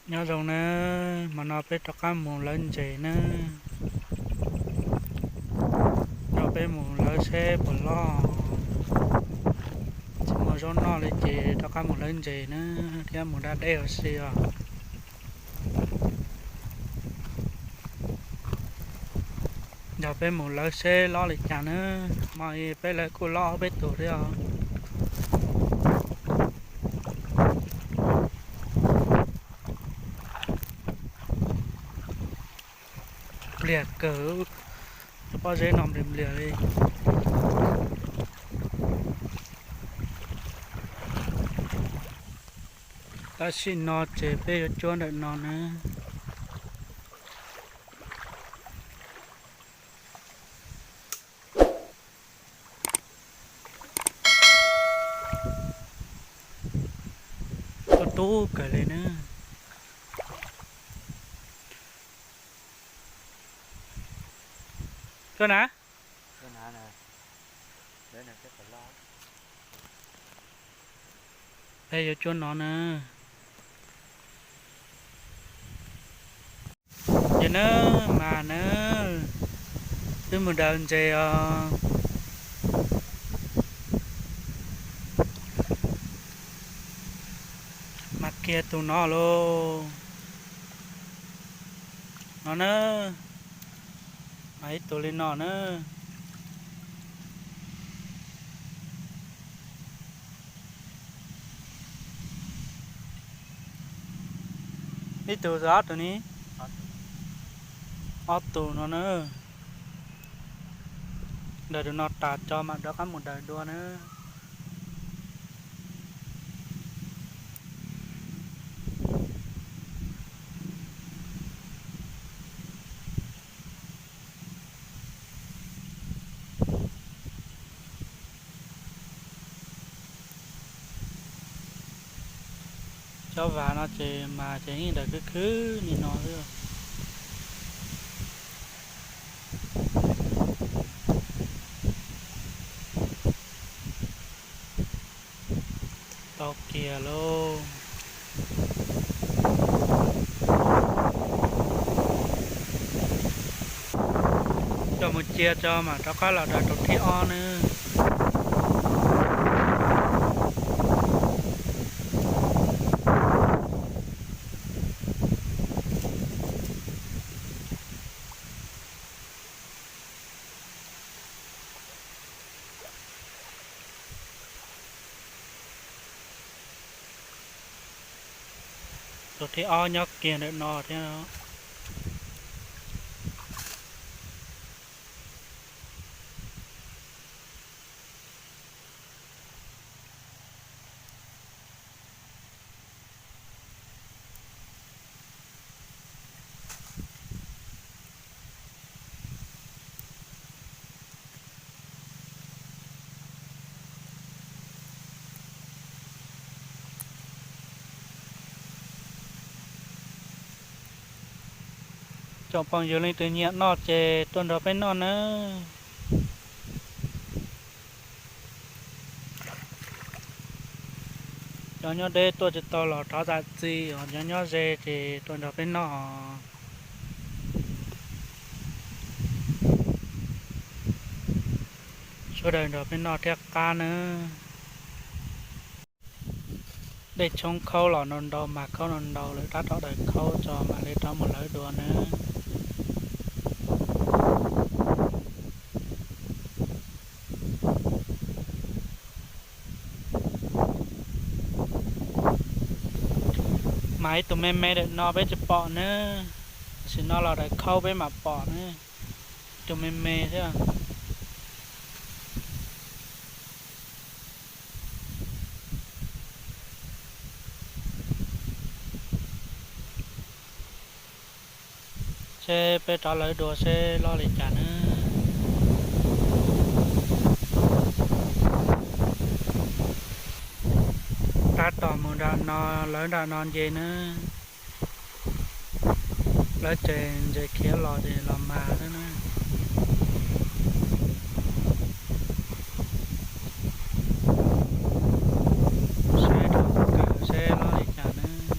Nyob zoo nawb, hmo no peb rov qab mus lawv ntses nawb. Coj peb mus lawv seb puas loj. Tsis muaj zaub noj li ces rov qab mus lawv ntses nawb, thiab mus da dej ua si os. Yog peb mus lawv seb loj li cas nawb, hmo no peb lawv kuj loj ob peb tus thiab os. Npliag kawg, cov pob zeb no npliag npliag li. Tam sim no ces peb yuav cuab ntawm no nawb. Tub tub kawg li nawb. Cuab na. Peb yuav cuab no na. Ces nawb mas nawb, twb mus daws ntses os. Mas kiag tus no lauj. No na, mas ib tug li no na. Ib tug, ob tug ni, ob tug no na. Daws tus no tas tso mam rov qab mus daws dua na. Cov vas no ces mas ces yeej daws khwv khwv li no xwb. Tau kiag lauj. Coj mus cia tso mam rov qab los daws tus thib ob nawb. Tus thib ob nyob kiag ntawm no thiab. Tsoom phooj ywg leej twg nyiam noj ces tuaj nrog peb noj nawb. Cov nyob deb tuaj tsis tau los thov zam txim os, cov nyob ze ces tuaj nrog peb noj. Sawv daws nrog peb noj thiab qab nawb. Dej tshoob khaub los ntau ntau mas khaub ntau ntau lawm, rov rau daws khaub tso mam li rov mus lawv dua nawb. Mas ib tug me me ntawm no peb tsis pom nawb, tam sim no los daws khaub peb mam pom nawb. Tus me me thiab. Seb peb rov lawv dua seb loj li cas nawb. Tab tom mus nram no, lawv nram no nce nawb. Lawv ces ntses khiav los ces los mas xwb na. Saib rau kawm seb loj li cas nawb.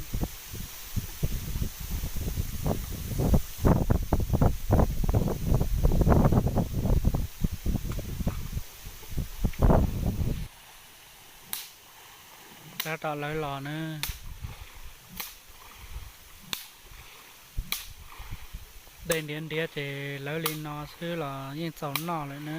Lawv los na, dej ntiav ntiav ces lawv li no xwb los yeej txaus noj lawm na.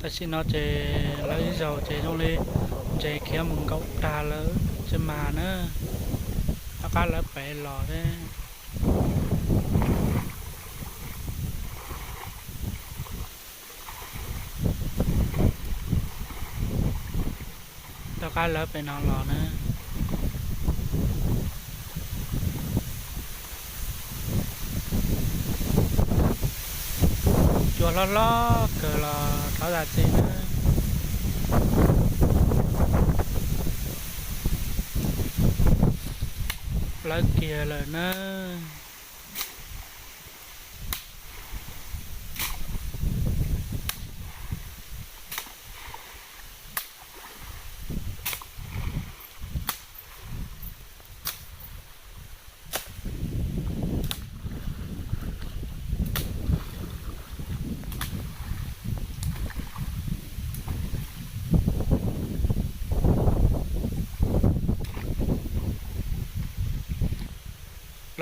Tam sim no ces lawv ib zaug ces zoo li ntses khiav mus nkaum tag lawm tsis mag na, rov qab lawv pem los thiab. Rov qab lawv pem no los na. Cua hlob hlob kawg los thov zam txim na. Lawv kiag lawm na.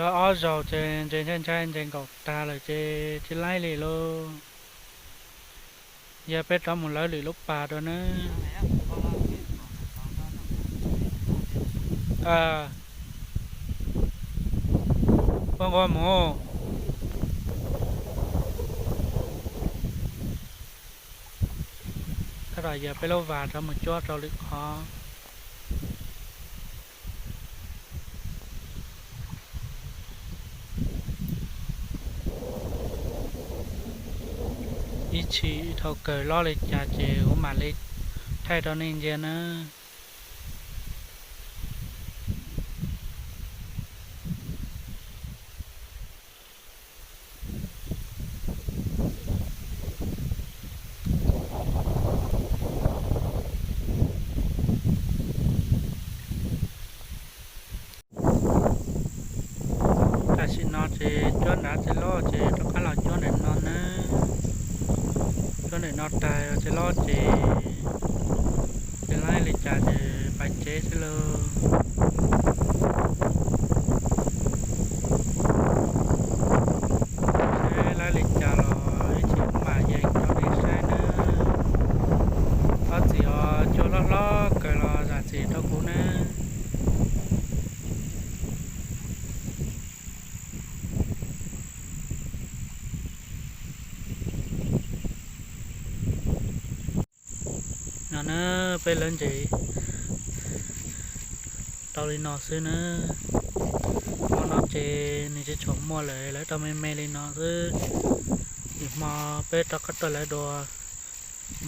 Lawv ob zaug ces ntses ntshai ntshai ntses nkaum tag lawm ces tsis laib li lauj. Yog peb rov mus lawv lwm lub pas dua nawb. Ua nqua mus. Tab tom yog peb lub vas rov mus cuab rau lwm qhov. Ib txhis dhau kawg loj li cas ces kuv mam li thaij rau nej ntsia na. Tam sim no ces cuab nrad tsis loj ces rov qab los cuab ntawm no na. Cuab ntawm no tag tsis loj ces tsis laib li cas ces pais tsev xwb lauj. Seb laib li cas los ib chim mam yees rau nej saib nawb. Thov txim os, cua hlob hlob kawg los zam txim rau kuv nawb. No na, peb lawv ntses tau li no xwb na. Hmo no ces nws tsis tshua muaj lawm, lawv tau me me li no xwb. Lwm hmo peb rov qab tuaj lawv dua,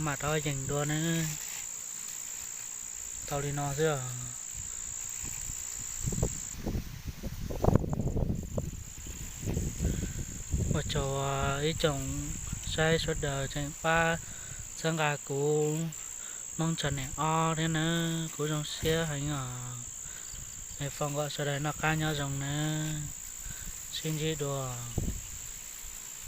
mam rov yees dua na. Tau li no xwb os. Ua tsaug ib tsoom saib sawv daws tseem pab txhawb nqa kuv Hmoob Channel ob thiab nawb, kuv zoo siab heev os. Es foom kom sawv daws noj qab nyob zoo nawb, sib ntsib dua.